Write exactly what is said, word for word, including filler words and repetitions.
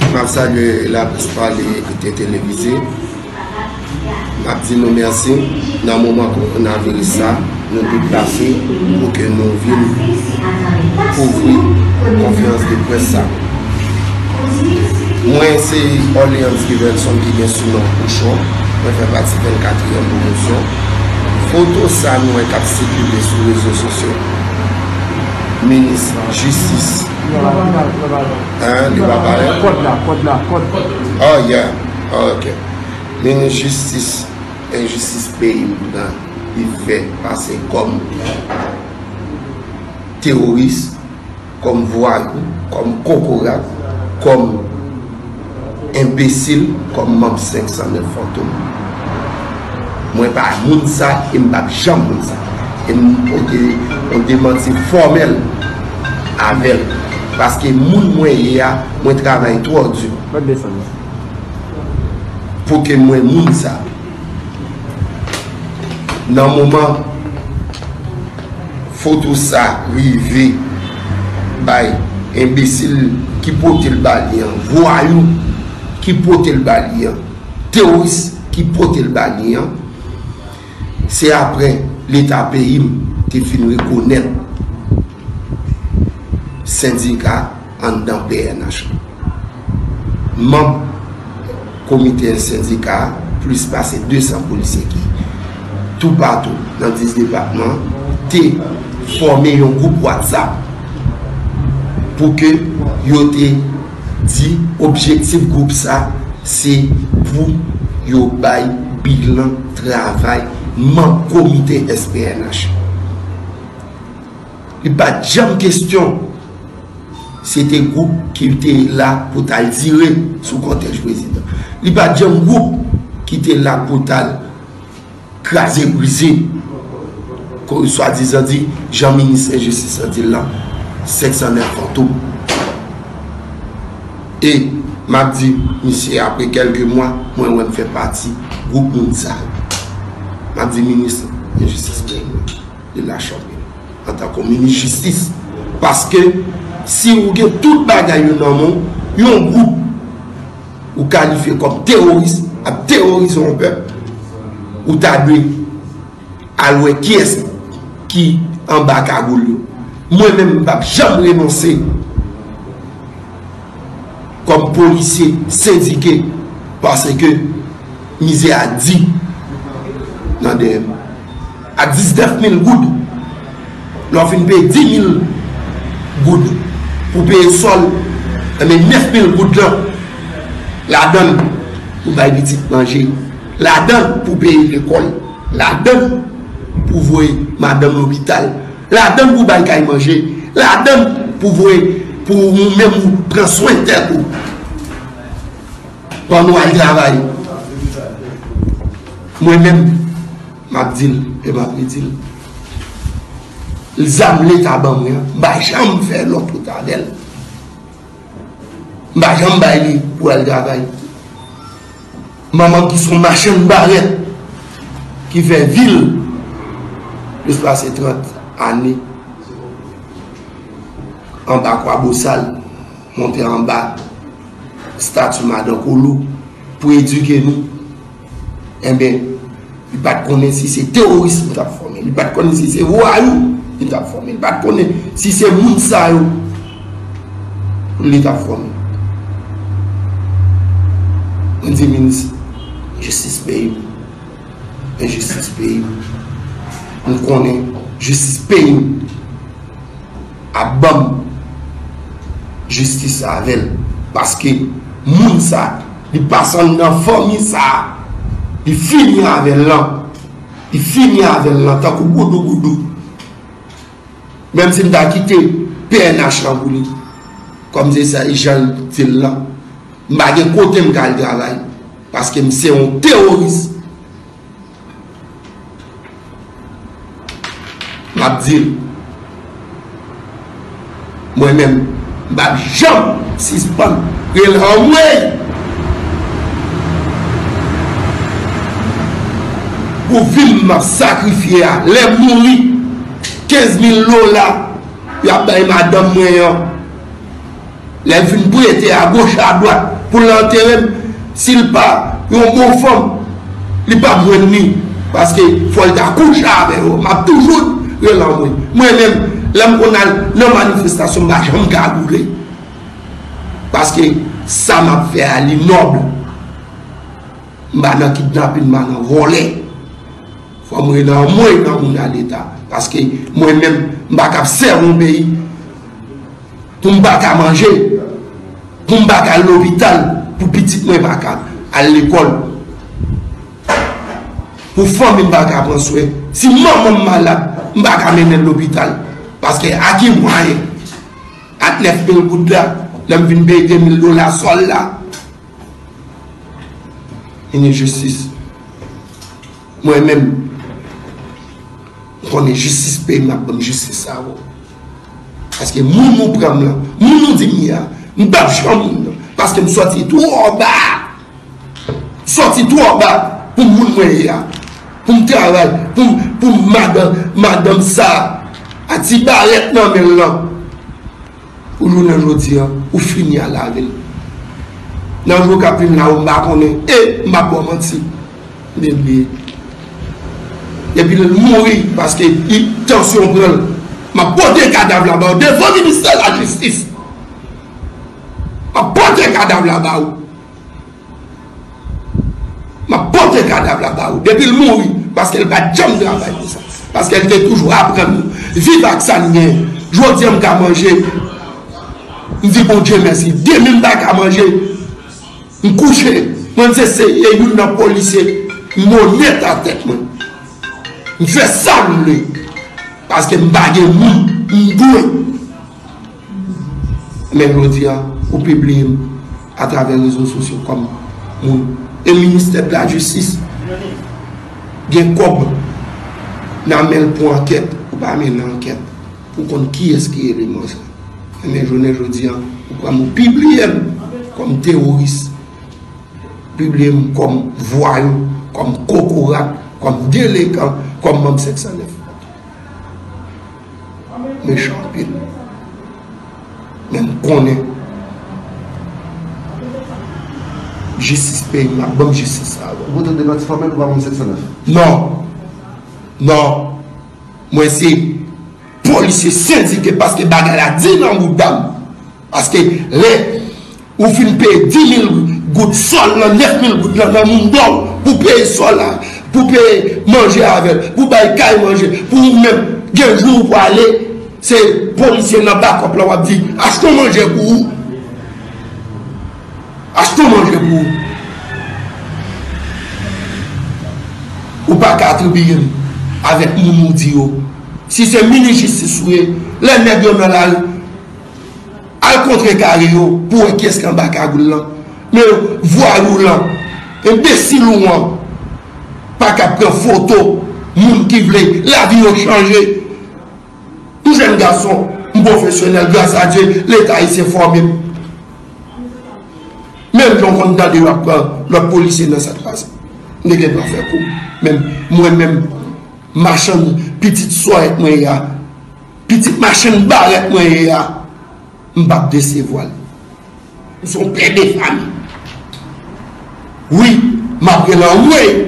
M ap salye laprès pale e televize. M ap di nou mèsi. Nan moman kowonaviris sa, nou deplase pou ke nou vin kouvri konferans de près sa. Mwen se Orleans Givelson ki gen sou non Pouchon. Mwen fè pati vennkatriyèm pwomosyon. Foto sa nou wè k ap sikile sou rezo sosyo, minis jistis, an, li pa parèt. Kòd la, kòd la, kòd. Oh, yeah. Oh, ok. Minis jistis, enjistis peyi m pran, li fè pase kòm teworis, kòm vwayou, kòm kokorat, kòm enbesil, kòm manm senk san nèf Fantom. Mwen pa moun sa e m p ap janm moun sa. E m pote yon demanti fòmèl avè l. Paske moun mwen ye a, mwen travay twò di pou ke mwen moun sa. Nan moman foto sa rive bay enbesil ki pote l ba li an, vwayou ki pote l ba li an, teworis ki pote l ba li an, se apre Leta peyi m te fin rekonèt sendika anndan P N H. Manm komite sendika a, plis pase de san polisye ki toupatou nan dis depatman, te fòme yon gwoup WhatsApp pou ke yo te di objektif gwoup sa se pou yo bay bilan travay manm komite S P N H. Li pa t janm kesyon se te gwoup ki te la pou t al dire sou kòtèj prezidan. Li pa t janm gwoup ki te la pou t al kraze brize, ko-, swadizan di, jan minis enjistis lan di l lan, senk san nèf Fantom. E m ap di misye, apre kèlke mwa, mwen wè m fè pati gwoup moun sa yo. M ap di minis enjistis peyi m nan, li lach anpil antanke minis jistis. Paske si ou gen tout bagay yo nan men w, yon gwoup ou kalifye kòm teworis ap teworize yon pèp, ou ta dwe al wè kiyès ki anba kagoul yo. Mwen menm, m p ap janm renonse kòm polisye sendike, paske mizè a di nan dèyè m. A diznèf mil goud, lè w fin peye dis mil goud pou peye sòl, enben nèf mil goud lan, ladan l pou bay pitit manje, ladan l pou peye lekòl, ladan l pou voye madanm lopital, ladan l pou bay kay manje, ladan l pou voye, pou ou menm ou pran swen tèt ou pandan w al travay. Mwen menm, m ap di l e m ap redi l, zam Leta ban mwen an, m pa janm fè lòt wout avè l. M pa janm bay li pou al travay. Manman m ki se yon machann barèt, ki fè vi l plis pase trant ane anba Kwabosal, monte anba estati Madan Kolo pou edike nou. Enben, li pa t konnen si se teworis li t ap fòme. Li pa t konnen si se vwayou li t ap fòme. Li pa t konnen si se moun sa yo li t ap fòme. Mwen di minis jistis peyi m, enjistis peyi m. M konnen jistis peyi m ap ban m jistis avè l. Paske moun sa, li pase anndan fanmi sa, li fini avè l lan. Li fini avè l lan tankou goudougoudou. Menm si m ta kite P N H lan pou li, kòm se sa, e jan l di l lan, m pa gen kote m ka al travay, paske m se yon teworis. M ap di l, mwen menm, m p ap janm sispann rele anmwey. Pou vi m m ap sakrifye a, lè m mouri, kenz mil dola y ap bay madanm mwen an, Lè l fin prete agoch adwat pou l antere m, si l pa yon bon fanm, li p ap jwenn li. Paske fò l ta kouche avè yo. M ap toujou rele anmwey. Mwen menm, lè m konn al nan manifestasyon, m pa janm ka boule. Paske sa m ap fè a, li nòb. M pa nan kidnapin, m pa nan vòlè. Fò m rele anmwey nan moun a Leta. Paske mwen menm, m pa ka sèvi yon peyi pou m pa ka manje, pou m pa ka al lopital, pou pitit mwen pa ka al lekòl, pou fanmi m pa ka pran swen. Si manman m malad, m pa ka mennen l lopital. Paske a ki mwayen? Ak nèf mil goud la, lè m vin peye de mil dola sòl la. Ini jistis. Mwen menm, m konnen jistis peyi m ap ban m jistis sa yo. Paske moun nou pran m lan, moun nou di m ye a, m p ap janm moun nan. Paske m sòti twò ba. M sòti twò ba pou moun mwen ye a. Pou m travay, pou m, pou m madan, madanm sa a, a ti barèt nan men l lan. Pou jounen jodi a, ou fini a lavi l. Nan jou k ap vin la, ou m pa konnen. E, m p ap ba w manti. M te bliye. Epi l mouri, paske li, tansyon pran l. M ap pote kadav la ba w devan ministè lajistis. M ap pote kadav la ba w. M ap pote kadav la ba ou. Depi l mouri, paske l pa t janm travay pou sa. Paske l te toujou aprann nou viv ak sa n gen. Jodi a, m ka manje. M di Bondye mèsi. Demen, m pa ka manje. M kouche. Mwen, se, se youn nan polisye. M onèt a tèt mwen. M fè sa m vle. Paske m pa gen moun. M dwe. Men jodi a, ou pibliye m atravè rezo sosyo kòm moun. E ministè de la jistis gen kòb nan men l pou ankèt, ou pa mennen ankèt pou konn kiyès ki eleman sa. Men jounen jodi a, ou kwè m, ou pibliye m kòm teworis, pibliye m kòm vwayou, kòm kokorat, kòm delenkan, kòm manm senk san nèf. Mechan anpil. Men m konnen jistis peyi m ap ban m jistis sa. Ou pote de pati fòmèl ou pa manm senk san nèf? Non. Non. Mwen se polisye sendike paske bagay la di nan bouda m. Paske lè ou fin peye dis mil goud sòl nan, nèf mil goud lan nan moun dò w pou peye sòl la, pou peye manje avè l, pou bay kay manje, pou ou menm gen jou ou prale, se polisye nan bakòp la w ap di, achte yon manje pou ou. Achte yon manje pou ou. Ou pa ka atribiye m avèk moun ou di yo. Si se minis jistis ou ye, lè nèg yo nan lari, al kontre kare yo pou wè kiyès ki anba kagoul lan. Men vwayou lan, enbesil ou an, pa ka pran foto moun ki vle lavi yo chanje. M jèn gason, m pwofesyonèl, gras a Dye, Leta ayisyen fòme m. Menm jan w konn tande yo ap pran lòt polisye nan sa k pase. M te gen dwa fè kou. Men mwen menm, machann pitit sòyèt mwen ye a, pitit machann barèt mwen ye a, m p ap desevwa l. M se yon pè de fanmi. Wi, m ap rele anmwey.